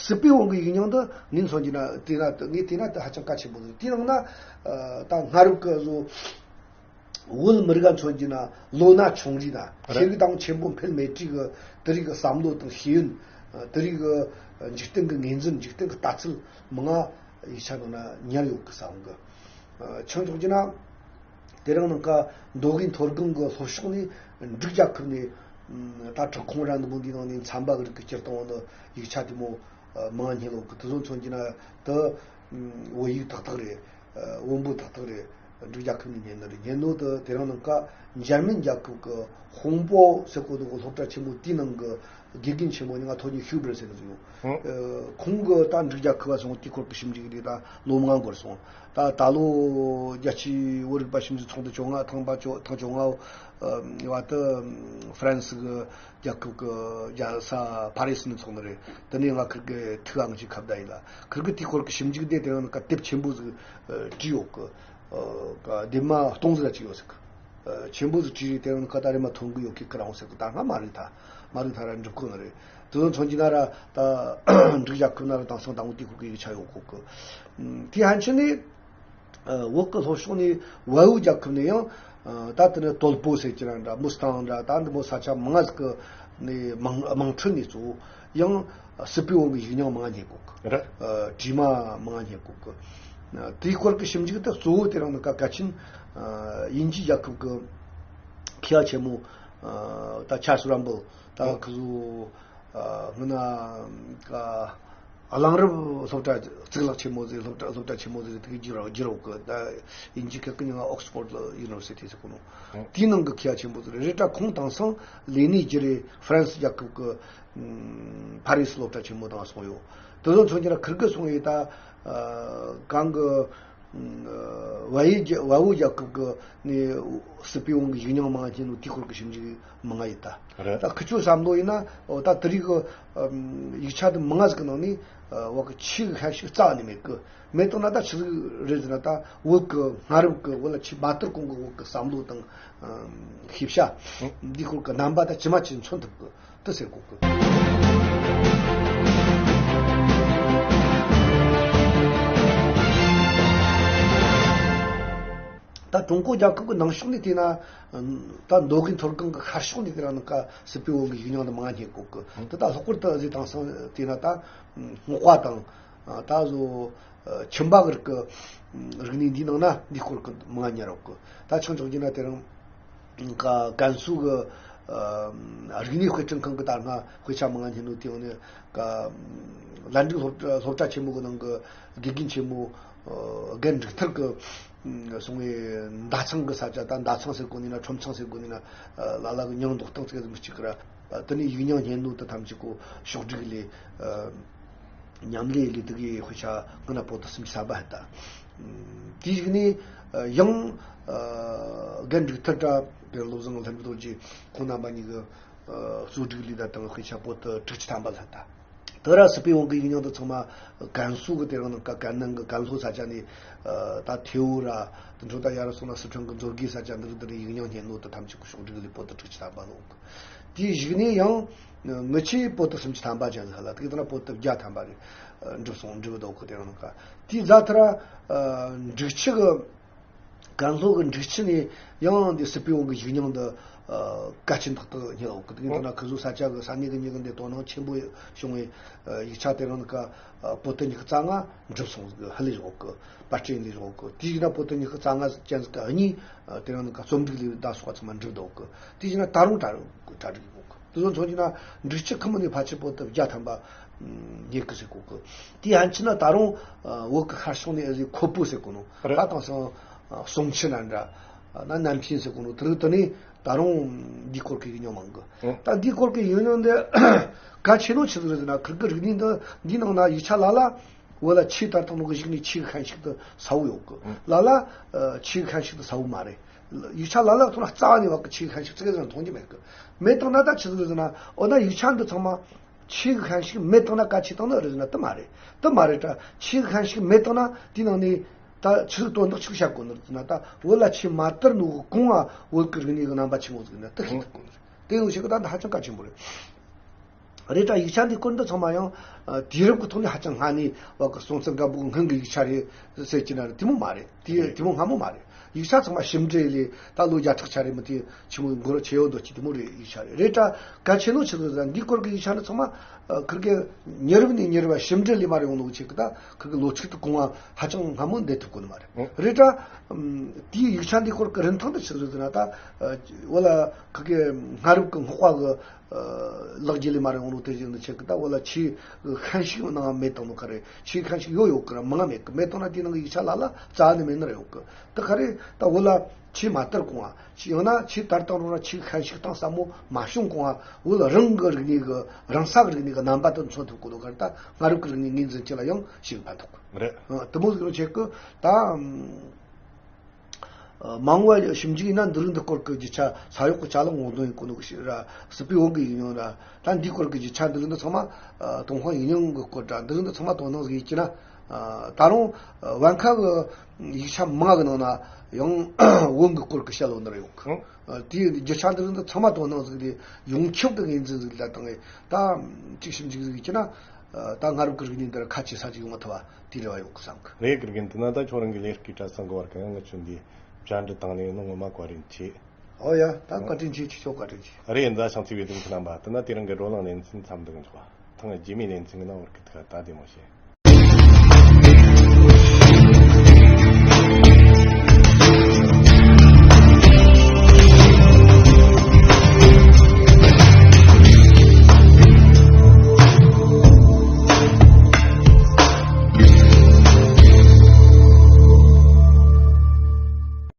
སྲིད་པའི་བོན་གྱི་ཡིག་རྙིང་འདི་ངས་མཚོན་གྱི་ན་དེ་ན་ངས་དེ་ན་དེ་ཧ་ཅང་གལ་ཆེན་པོ་རེད། དེའི་ནང་ན་ད་སྔ་རབས་ཀྱི་བཟོ། བོད་མི་རིགས་མཚོན་གྱི་ན་ལོ་ན་ཆུང་རིགས་ན་རེད། ཤེས་རིག་དང་ཆེན་པོ་འཕེལ་མེད་དུས་ཀྱི་དེ་རིགས་ཀྱི་བསམ་བློ་དང་ཤེས་ཡོན། དེ་རིགས་ཀྱི་འཇིག་རྟེན་གྱི་ངོས་འཛིན་འཇིག་རྟེན་གྱི་ལྟ་ཚུལ་མང་ང་ཡིག་ཆ་ནང་ན་ཉར་ཡོད་གི་བསམ་གི་ཆང་འཇོག་གྱི་ན། དེ་རིང་ནང་ཀ་མདོ་དབུས་མཐོ་སྒང་གི་ལྷོ་ཕྱོགས་ནས་འབྲུག་རྒྱལ་ཁབ་ནས་ད་བྲག་ཁུང་ར་འདི་མོ་འདི་ནང་ནས་མཚན་པ་གི་རིགས་ཀྱི་སྤྱིར་བཏང་བ་ནི་ཡིག་ཆ་དེ་མོ་མང་རྙེད་ལོ་གི་དེ་ཚོ་མཚོན་གྱི་ན་དེ་བོད་ཡིག་ཏག་ཏག་རེད། བོན་པོ་ཏག་ཏག་རེད། འབྲུག་རྒྱལ་ཁབ་ནས་ཉན་ནི་རེད། ཉན་ནོ་དེ་དེ་རིང་ནང་ཀ་འཇར་མན་རྒྱལ་ཁབ་ཀྱི་ཧོང་པོ་ཟེར་གོ་དུ་གི་སློབ་གྲྭ་ཆེན་མོ་དེའི་ནང་གི་དགེ་རྒན་ཆེན་མོ་ནི་ང་ཐོག་ཉིད་ཤུ་བེར་ཟེར་གི་ཡོད། ཁོང་གི་ད་འབྲུག་རྒྱལ་ཁབ་བ་སོང་དེ་སྐོར་གྱི་ཞིབ་འཇུག་རེད། ད་ལོ་མང་འགོར་སོང་། ད་ད་ལོ་རྒྱལ་སྤྱིའི་བོད་རིག་པ་ཞིབ་འཇུག་ཚོགས་འདུ་བཅོ་ལྔ་ཐེངས་པ་བཅོ་ཐེངས་བཅོ་ལྔ་བ་དུ་ཧྥ་རན་སི་གི་རྒྱལ་ཁབ་ཀྱི་རྒྱལ་ས་ཕ་རི་སི་ནས་ཚོགས་ནི་རེད། དེ་ནས་ང་ཁིར་གི་ཐུག་ཨང་ཅིག་ཁ་བརྡ་ཡིན་ལ་ཁིར་གི་དེ་སྐོར་གྱི་ཞིབ་འཇུག་དེ་དེ་རིང་ནི་ཀ་དེབ་ཆེན་པོ་ཟིག་བྲིས་ཡོད་གི་ཀ་དེབ་མ་སྟོང་ཟིག་ལ་ཅིག་ཡོད་ཟིག་ཆེན་པོ་ཟིག་བྲིས་རེད། དེ་རིང་ཁ་ད་རེ་མ་ཐོན་གི་ཡོད་གི་ཀི་རང་ཟེར་གི་ད་སྔ་མ་རེད། ད་མ་རེད། ད་ར་འགྲུབ་གི་ནི་རེད། དེ་ཚོ་མཚོན་གྱི་ན་ར་ད་འབྲུག་རྒྱལ་ཁབ་ན་ར་དེང་སང་དང་པོ་དེ་ཁུར་གི་ཡིག་ཆ་ཡོད་གོ་གི་དེ་ཧན་ཆི་ནི། བོད་ཀྱི་ལྷོ་ཕྱོགས་ནས་བལ་ཡུལ་རྒྱལ་ཁབ་ནས་ཡང་ད་དེ་ནས་དོལ་པོ་ཟེར་གྱི་ར་འདྲ་མུ་སི་ཐང་འདྲ་ད་འདི་མོ་ས་ཆ་མང་ང་ཟིག་གི་ནས་དམངས་དམངས་ཁྲོད་ནས་གཙོ་བོ་ཡང་སྲིད་པའི་དབང་གི་ཡིག་རྙིང་མང་ང་རྙེད་གོ་གི་རེད། བྲིས་མ་མང་ང་རྙེད་གོ་གི་དེའི་སྐོར་གྱི་ཞིབ་འཇུག་དེ་གཙོ་བོ་དེ་རང་ནི་ཀ་གལ་ཆེན་དབྱིན་ཇི་རྒྱལ་ཁབ་ཀྱི་མཁས་པ་ཆེན་མོ་ད་ཆཱལ་སི་རམ་བལ་ད་ཁི་ཟུ་སྔོན་ན་གླང་རབས་སློབ་གྲྭ་གཙུག་ལག་ཆེན་མོ་ཟིག་སློབ་གྲྭ་སློབ་གྲྭ་ཆེན་མོ་ཟིག་དེ་གི་བསྒྱུར་བསྒྱུར་བ་གི་ད་དབྱིན་ཇི་སྐད་ཀྱི་མིང་ལ་ཨོག་སི་ཕོར་ཌི་ཡུ་ནི་ཝར་སི་ཊི་ཟེར་གོ་ནོ། དེའི་ནང་གི་མཁས་པ་ཆེན་པོ་ཟིག་རེད། རེད་ད་ཁོང་དེང་སང་ལས་གནས་བསྒྱུར་རེ་ཧྥ་རན་སི་རྒྱལ་ཁབ་ཀྱི་ཕ་རི་སི་སློབ་གྲྭ་ཆེན་མོ་དང་སོང་ཡོད། དེ་ཚོ་མཚོན་རྒྱུ་ན་ཁིར་གི་སོང་ཡོད་ད་གང་གི་བལ་ཡུལ་རྒྱ་བལ་པོ་རྒྱལ་ཁབ་ཀྱི་ནས་སྲིད་པའི་དབང་གི་ཡིག་རྙིང་མང་ཆེན་ནོ་དེའི་སྐོར་གྱི་ཞིབ་འཇུག་མང་ང་ཡོད་ད། རེད། ད་ཁི་ཆོའི་བསམ་བློ་ཡིན་ན་འོ་ད་དེ་རིགས་ཀྱི་ཡིག་ཆ་དེ་མང་ང་ཟིག་གི་ནང་ནས་བ་གི་ཆེས་ཤ་ཤུགས་རྩ་ནས་མེད་གི་མེད་དང་ན་ད་ཆི་ཟིག་རེད་ཟེར་ན་ད་བོད་ཀྱི་སྔ་རབས་ཀྱི་བོད་ལ་ཆེས་བ་དུར་གོང་གི་བོད་ཀྱི་བསམ་བློ་དང་ཤེས་བྱ་འདིའི་སྐོར་གྱི་རྣམ་པ་ད་ཇི་མ་ཇི་མཚོན་ཐུབ་གི་དེ་ཟེར་གོ་གི་ད་ཀྲུང་གོ་རྒྱལ་ཁབ་ཀྱི་ནང་ཕྱོགས་ནས་བལྟས་ན། ད་མདོ་དབུས་མཐོ་སྒང་གི་ཤར་ཕྱོགས་ནས་དེ་རང་ནང་ཀ་སྲིད་པའི་དབང་གི་ཡིག་རྙིང་དུ་མང་ང་རྙེད་གོ་གི་དེ་ད་ལྷག་པར་དུ་ཨ་ཟི་དེང་སང་བལྟས་ན་ད་སྔགས་པ་དང་ད་བཟོ་ཁྱིམ་པ་གི་རིགས་ཀྱི་རིག་གནས་འདིའི་ནང་ན་འདིའི་སྐོར་གྱི་མང་ང་ཉར་ཡོད་གི་ད་ཆང་ཆོག་རྒྱུ་ན་དེ་རིང་ཀན་སུའུ་གི་རིག་གནས་དཔེ་སྐྲུན་ཁང་གི་ད་སྔ་དཔེ་ཆ་མང་ང་རྙེད་ནོ་དེ་འོང་ནས། ལན་ཀྲིག་སློབ་སློབ་གྲྭ་ཆེན་མོ་གི་ནང་གི་དགེ་རྒན་ཆེན་མོ་རྒན་འབྲུག་ཐར་གི་སོང་བའི་མདའ་ཚང་གི་ས་ཆ་ད་མདའ་ཚང་ཟེར་གོ་ནི་ན་ཁྲོམ་ཚང་ཟེར་གོ་ནི་ན་ལ་ལ་གི་མྱིང་འདོགས་སྟངས་ཙི་གེ་ཟིག་མི་གཅིག་གི་ར་དེ་ནས་ཡིག་རྙིང་རྙེད་ནོ་དེ་ཐམས་ཅད་གོ་ཕྱོགས་སྒྲིག་ལས་མཉམ་ལས་ལས་དེ་གའི་དཔེ་ཆ་སྔོན་ན་པོ་ཏི་སུམ་ཅུ་ཐམ་པ་ཧད་ད། དེའི་གཞུག་ནས་ཡང་རྒན་འབྲུག་ཐར་དྲ་དེ་བློ་བཟང་ལྷུན་པོ་རྡོ་རྗེ་ཁོང་རྣམ་པ་གཉིས་ཀྱི་གཙོ་སྒྲིག་ལས་ད་དང་དཔེ་ཆ་པོ་ཏི་དྲུག་ཅུ་ཐམ་པ་ལྷད་ད། དེ་ར་སྲིད་པའི་དབང་གི་ཡིག་རྙིང་དེ་ཚང་མ་ཀན་སུའུ་གི་དེ་རིང་ནང་ཀ་ཀན་ནང་གི་ཀན་ལྷོ་ས་ཆ་ནས་ད་ཐེའུ་ར་དེ་འཕྲོ་ད་ཡར་སོང་ན་སི་ཁྲོན་གི་མཛོད་དགེ་ས་ཆ་འདི་རུ་འདི་རུ་ཡིག་རྙིང་རྙེད་ནོ་དེ་ཐམས་ཅད་ཀྱི་ཕྱོགས་སྒྲིག་ལས་པོ་ཏི་དྲུག་ཅུ་ཐམ་པ་ལོག་གི་དེའི་གཞུག་ནས་ཡང་མི་ཆེ་པོ་ཏི་སུམ་ཅུ་ཐམ་པ་ཅན་ཟིག་ལ་དེ་གི་དེ་ན་པོ་ཏི་བརྒྱ་ཐམ་པ་རེད། འགྲུབ་སོང་འགྲུབ་འདུག་གི། དེ་རིང་ནང་ཀ་དེའི་ཛ་ཐ་ར་འབྲུག་ཆུ་གི་ཀན་ལྷོ་གི་འབྲུག་ཆུ་ནས་ཡང་འདི་སྲིད་པའི་བོན་གི་བཞུགས་མྱོང་འདི་གལ་ཆེན་ཏག་ཏག་རྙེད་འོག་གི། དེ་ཡིན་ན་ཁོ་ཚོ་ས་ཆ་གི་ས་གནས་གི་མྱི་གི་འདི་དོ་སྣང་ཆེན་པོ་བྱུང་བའི་ཡིག་ཆ་དེ་རིང་ནང་ཀ་པོ་ཏི་ཉི་ཤུ་རྩ་ལྔ་འགྲུབ་སོང་གི། ཧ་ལས་འོག་གི། པར་སྐྲུན་ལས་འོག་གི། དེ་ཡིན་ན་པོ་ཏི་ཉི་ཤུ་རྩ་ལྔ་ཅན་ཟིག་ག་གཉིས་དེ་རིང་ནང་ཀ་རྩོམ་སྒྲིག་ལས་བདག་སོགས་ཚང་མ་འགྲུབ་འདུག་གི། དེ་ཡིན་ན་ད་རུང་གྲ་གྲ་སྒྲིག་འོག་གི། དེ་ཚོ་མཚོན་གྱི་ན་འབྲུག་ཆུ་ཁམས་ནས་ཕལ་ཆེར་པོ་ཏི་བརྒྱ་ཐམ་པ་རྙེད་གི་ཟེར་གོ་གི། དེ་ཡན་ཆད་ན་ད་རུང་བོད་ཀྱི་ཤར་ཕྱོགས་ནས་ཨ་ཟི་ཁོ་པོ་ཟེར་གོ་ནོ། རེད། ད་དེང་སང་ཟུང་ཆུ་ན་འདྲ་ན་ནན་ཕིན་ཟེར་གོ་ནོ། དེ་རིགས་དེ་ནས་ད་རུང་འདིའི་སྐོར་གི་ཉོ་མང་གི། ཨང་། ད་འདིའི་སྐོར་གི་ཡོད་ཉོ་འདི་གལ་ཆེ་ནོ་ཆི་ཟིག་རེད་ཟེར་ན། ཁིར་གི་རིག་གནས་འདི་འདིའི་ནང་ན་ཡིག་ཆ་ལ་ལ་བོད་ལ་ཆོས་དར་ཐང་ནོ་གི་གཞུག་ནས་ཆོས་ཤན་ཤུགས་དུ་ས་བོ་ཡོད་གི། ཨང་། ལ་ལ་ཆོས་ཤན་ཤུགས་དུ་ས་བོ་མ་རེད། ཡིག་ཆ་ལ་ལ་ཐོག་ན་རྩ་བ་ནས་བ་གི་ཆོས་ཤན་ཤུགས་ཙི་གེ་ཟིག་མཐོང་རྒྱུ་མེད་གི། མེད་དང་ན་ད་ཆི་ཟིག་རེད་ཟེར་ན། འོ་ན་ཡིག་ཆ་འདི་ཚང་མ་ཆོས་ཤན་ཤུགས་མེད་དང་ན་གལ་ཆེ་དང་ནི་རེད་ཟེར་ན་དེ་མ་རེད། དེ་མ་རེད། ད་ཆོས་ཤན་ཤུགས་མེད་དང་ན་དེའི་ནང་ནས་ད་ཆི་ཟིག་དོན་དག་ཆི་བཤད་གོ་ནི་རེད་ཟེར་ན། ད་བོད་ལ་ཆོས་མ་དར་ནོ་གི་གོང་ང་བོད་ཀྱི་རིག་གནས་གི་རྣམ་པ་ཆི་མོ་ཟིག་ན་དེ་ཤེས་ཐུབ་གོ་ནི་རེད། དེ་ཡོང་ཞིག་གི་ད་འདི་ཧ་ཅང་གལ་ཆེན་པོ་རེད། རེད་ད། ཡིག་ཆ་འདི་སྐོར་འདི་ཚང་མ་ཡང་ཨ་དུས་རབས་ཀྱི་ཐོག་ནས་ཧ་ཅང་སྔ་ནས་བ་གི་སྲོང་བཙན་སྒམ་པོ་གི་སྔོན་གྱི་ཡིག་ཆ་རེད་ཟེར་གྱི་ན་རེད། དེ་མོ་མ་རེད། དེ་རེད། དེ་མོ་སྔ་མོ་མ་རེད། ཡིག་ཆ་ཚང་མ་ཞིབ་འབྲི་ལས་ད་ལོ་བརྒྱ་ཕྲག་ཆ་རེད་མི་དེ་ཆི་མོ་འགོར་ཆེ་ཡོད་འདོད་ཀྱི་དེ་མོ་རེད། ཡིག་ཆ་རེད། རེད་ད། གལ་ཆེ་ནོ་ཆི་ཟིག་ཟེར་ན་འདིའི་སྐོར་གྱི་ཡིག་ཆ་ནི་ཚང་མ་ཨ་ཁིར་གི་མྱུར་བ་ནས་མྱུར་བ་ཞིབ་འབྲི་ལས་མ་རེད་འོང་ནོ་ཆེ་གི། ད་ཁིར་གི་ལོ་ཚིགས་དུ་གོང་བ་ཧ་ཅང་སྔ་མོ་འདེད་ཐུབ་གོ་ནི་མ་རེད། རེད་ད། ཨམ་དེའི་ཡིག་ཆ་འདིའི་སྐོར་གྱི་རིན་ཐང་དེ་ཆི་ཟིག་ཟེར་ན། ད་ཨ་བོད་ལ་ཁིར་གི་སྔ་རབས་ཀྱི་སྔགས་པ་གི་ལག་རྗེས་ལས་མ་རེད་འོང་ནོ་དེ་བཞིན་དུ་ཆེ་གི། ད་བོད་ལ་ཆོས་ཤན་ཤུགས་ནང་མེད་དང་ནོ་ག་རེ། ཆོས་ཤན་ཤུགས་ཡོད་ཡོད་གི་ར་མང་ང་མེད་གི། མེད་དང་ན་དེའི་ནང་གི་ཡིག་ཆ་ལ་ལ་རྩ་ནས་མེད་ནི་ར་ཡོད་གི། ད་ག་རེ། ད་བོད་ལ་ཆོས་མ་དར་གོང་ང་ཡང་ན་ཆོས་དར་དང་རུང་ར་ཆོས་ཤན་ཤུགས་དང་ཟབ་མོ་མ་བྱུང་གོང་ང་བོད་རང་གི་རིག་གནས་གི་རང་ས་གི་རིག་གནས་གི་རྣམ་པ་དེ་མཚོན་ཐུབ་གོ་ནོ་ག་རེ། ད་སྔ་རབས་ཀྱི་རིག་གནས་ངོས་འཛིན་བྱེད་ལ་ཡང་ཞིག་ཕན་ཐོགས་གི། རེད། ཨ་དེ་མོ་ཟིག་རུ་ཆེ་གི། ད་ཨམ། ཨ་མང་བ་ཞིབ་འཇུག་ཡིན་ན་འདི་རིགས་འདི་སྐོར་གྱི་རྒྱུ་ཆ་ས་གཡོག་གི་ཅ་ལག་ངོ་འདོན་ཡིན་གོ་ནོ་གི་ཞིག་ར། སྲིད་པའི་བོན་གྱི་ཡིག་རྙིང་ར། ད་འདིའི་སྐོར་གྱི་རྒྱུ་ཆ་འདི་རིགས་འདི་ཚང་མ་ཨ་ཏུན་ཧོང་ཡིག་རྙིང་གི་སྐོར་ར། འདི་རིགས་འདི་ཚང་མ་དོ་སྣང་ཟིག་ཡིན་གྱི་ན། ཨ་ད་རུང་ཨ་བན་ཁ་གི་ཡིག་ཆ་མང་གི་ནང་ན་ཡང་བོན་གྱི་སྐོར་གྱི་བཤད་ལོ་ནི་ར་ཡོད་གི། ཨ་དེའི་རྒྱུ་ཆ་འདི་རིགས་འདི་ཚང་མ་དོ་སྣང་ཟིག་དེ་ཡོངས་ཁྱབ་ཀྱི་ངོས་འཛིན་ཟིག་ལ་བཏང་ངས་ད་ཅིག་ཞིབ་འཇུག་ཟིག་ཡིན་གྱི་ན། ཨ་ད་སྔ་རབས་ཀྱི་རིག་གནས་འདི་ར་ཁ་ཆེ་ས་ཅིག་ཡོང་བ་ཐུབ་བ། དེ་རེ་བ་ཡོད་གི་བསམ་གི། ལས་ཀྱི་རྒན་དེ་ན་ད་ཁྱོད་རང་གི་ལས་ཀའི་གྲྭ་ཚང་གི་བར་གི་ཡང་ང་ཆུང་འདི་བཅར་འདྲི་བཏང་ནས་ནི་ངོ་མ་བཀའ་དྲིན་ཆེ། ཨོ་ཡ། ད་བཀའ་དྲིན་ཆེ། ཁྱེད་ཆོ་བཀའ་དྲིན་ཆེ། རེད། མཛའ་ཞང་ཚིག་བེད་དུ་ཁྱེད་རྣམ་པ་དེ་ན་དེ་རིང་གི་བགྲོ་གླེང་ལེ་ཚན་མཚམས་འདི་གི་འཇོག་པ་ཐེངས་རྗེས་མའི་ལེ་ཚན་གི་ནང་བར་གི་ཐུག་ད་དེ་མོ་བྱེད།